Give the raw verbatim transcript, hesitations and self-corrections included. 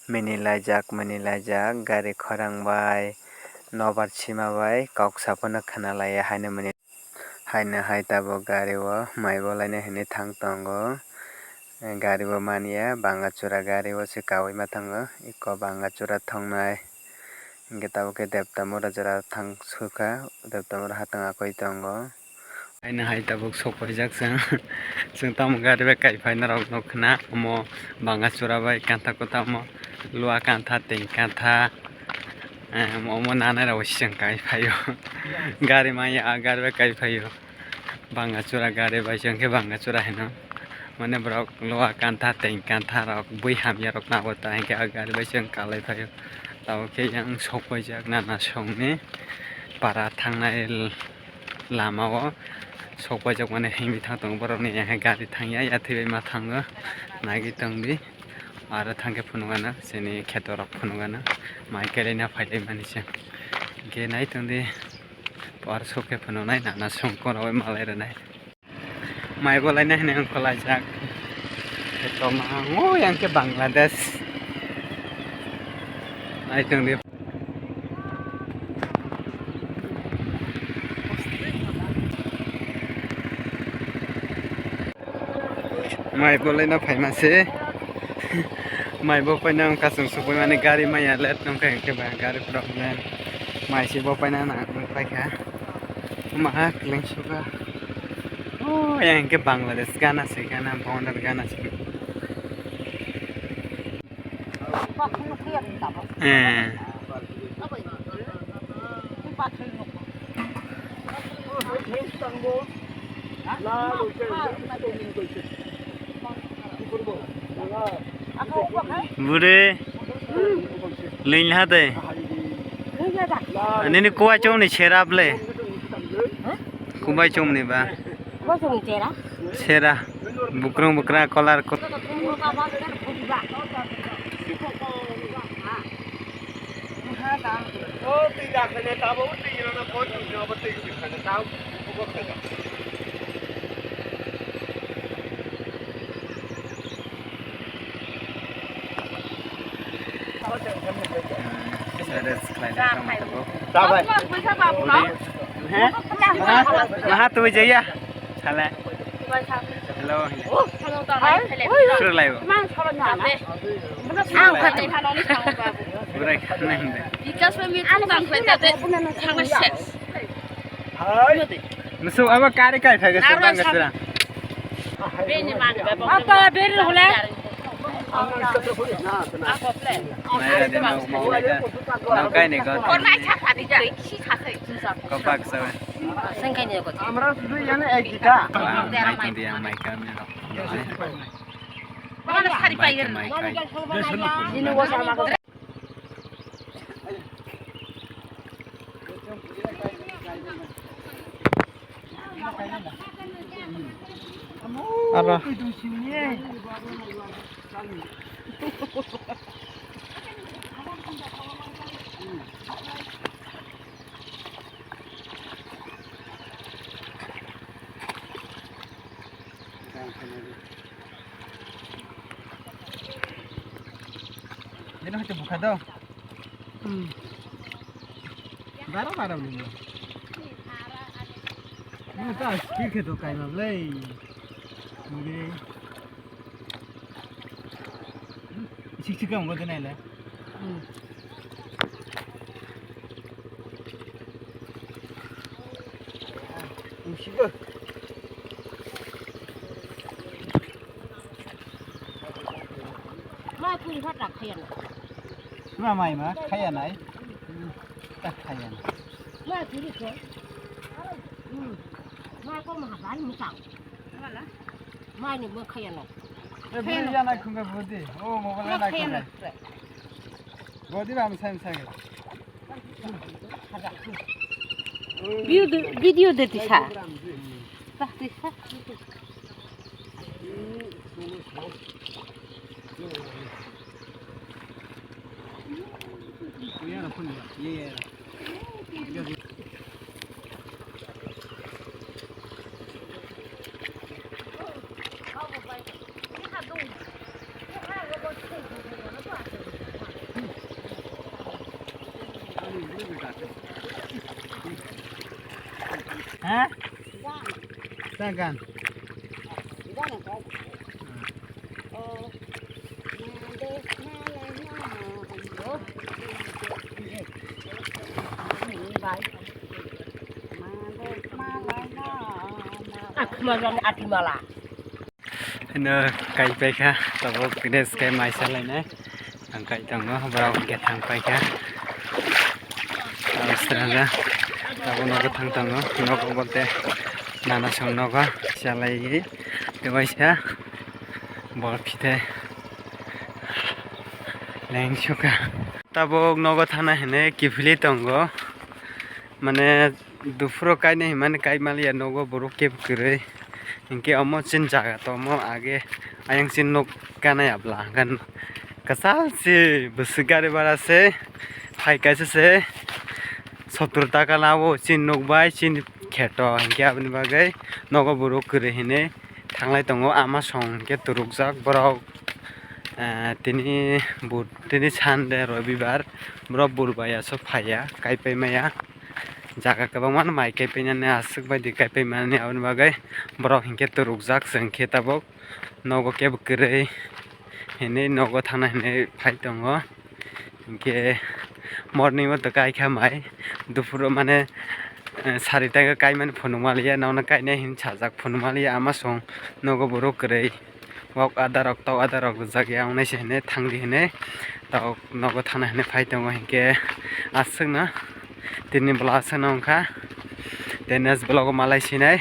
Mini laijak, mini laijak, gari khorang bai, nobar sima bai, kok saphano khna laiya haino mini. Haino hai tabuk gari o mai bolaina hinwi thang tongo. Gari bo manya Bangachura gari o se kaui ma thango. Eko Bangachura thongnai. Hinkhe tabuk khe Deptamura jora thang sukha. Deptamura hatong akoi tongo. Haino hai tabuk sok paijak chwng. Chwng tamo gari bai kai phaina rok nukha na. Omo Bangachura bai kantha kwtal omo lua kantha, teng kantha. Em, omo nanai rok chwng kai phaio. Gari manya, ah, gari bai kai phaio. Bangachura gari bai chwng khe Bangachura hino. Mane borok lua kantha, teng kantha rok, bui hamya rok nabo ta hinkhe ah gari bai chwng kalai phaio. Tabuk khe yang sok paijak nana songni para thangnai. Lama o sok paijak mani himwi thang tongo borok ni, gari thangya yathwi bai ma thango, naiwi tongdi. Aro thangkhe phunukgana chini kheto rok phunukgana mai kelaina phailaimani se, hinkhe nai tongdi. Aro sokhe phunuknai nana songkoro bai malai rwnai. Mai bolaina hinwi wngkha laijak. Toma o yang khe Bangladesh. Nai tongdi. Mai bolaina phaima se. Mai bo paina wngkha chwng sokphaimani gari manya late wngkha hinkhe ba gari problem. Mai se bo paina nang paikha. Maha kwleng suka. Oh, yang ke Bangladesh gana se, gana, boundary gana se. Eh. Bwrwi. Lwng ha de. Nini kuwai chumni sera ble. Kubai chumni ba. Sera. Bukrung bukra kolar ko. Maha twi jaya. Sale. Hello. Sir lai bo. Burai khana hindi. Musu aba kari kai phai gasa bang gasa. Beni man ba. Apa beri hule? Nai ra de mau mau lai ka. Nau kai ni ko. Ko nai cha pha di ja. Ko pak sa. Sengkai ni ko. Amra sudu ya na ek jita. Mai tong di yang mai ka mi. Mana sari pai ger. Mai kai. Dinu ko sama ko. Ara. Dino hati buka do. Hmm. Bara bara ulimo. Ini ta speed khe to kaima blai. Mure. Sik sik ang gode nai le. Hmm. Usigo. Ma puri pha tak khaya na. Ma mai ma khaya nai. Tak khaya nai. Ma puri ko. Hmm. Ma ko ma ban mu tau. Mai ni mo khaya no. E budi ya nai khunga budi. O mobile nai khunga. Budi ba mi sai mi sai. Video de, video de tisa. Tah tisa. Ha? Sagan. Athimala, athimala. Hino kai paikha, tabuk fitness kai mai salainai. Ang kai tongo, borok hwnkhe thang paikha. Abo sranja, tabuk nogo thang tongo, nogo bolte nana song nogo chalai tei waisa bol phite leng sukha. Tabuk nogo thana hene kiphilwi tongo, mane duphuro kainai hwnmani kai maliya nogo borok kebo kwrwi. Hinkhe omo chini jaga tongmo age ayang chini nuk kanai abla hwnkhe kwchal se bwswk gari bara se phai kaisa se sottor taka labo chini nuk bai chini kheto hinkhe aboni bagwi nogo borok kwrwi hinwi thanglai tongo ama song hinkhe turukjak borok tini bud tini Sunday robibar borok bur bai aswk phaiya kai pai maya. Jaga kwbangma no mai kaipainani aswk bai di kaipaimani aboni bagwi borok hinkhe turukjak chwng khe tabuk nogo kebo kwrwi hinwi nogo thangna hinwi phai tongo. Hinkhe morning o to kaikha mai duphuro mane sari taigo kaimani phunukmaliya nono kainai hinwi sajak phunukmaliya ama song nogo borok kwrwi. Wak ada rok tok ada rok rijak ya wngnai se hinwi thangdi hinwi tok nogo thana hinwi phai tongo hinkhe aswkno tini bwla aswkno wngkha tei next vlog o malai sinai.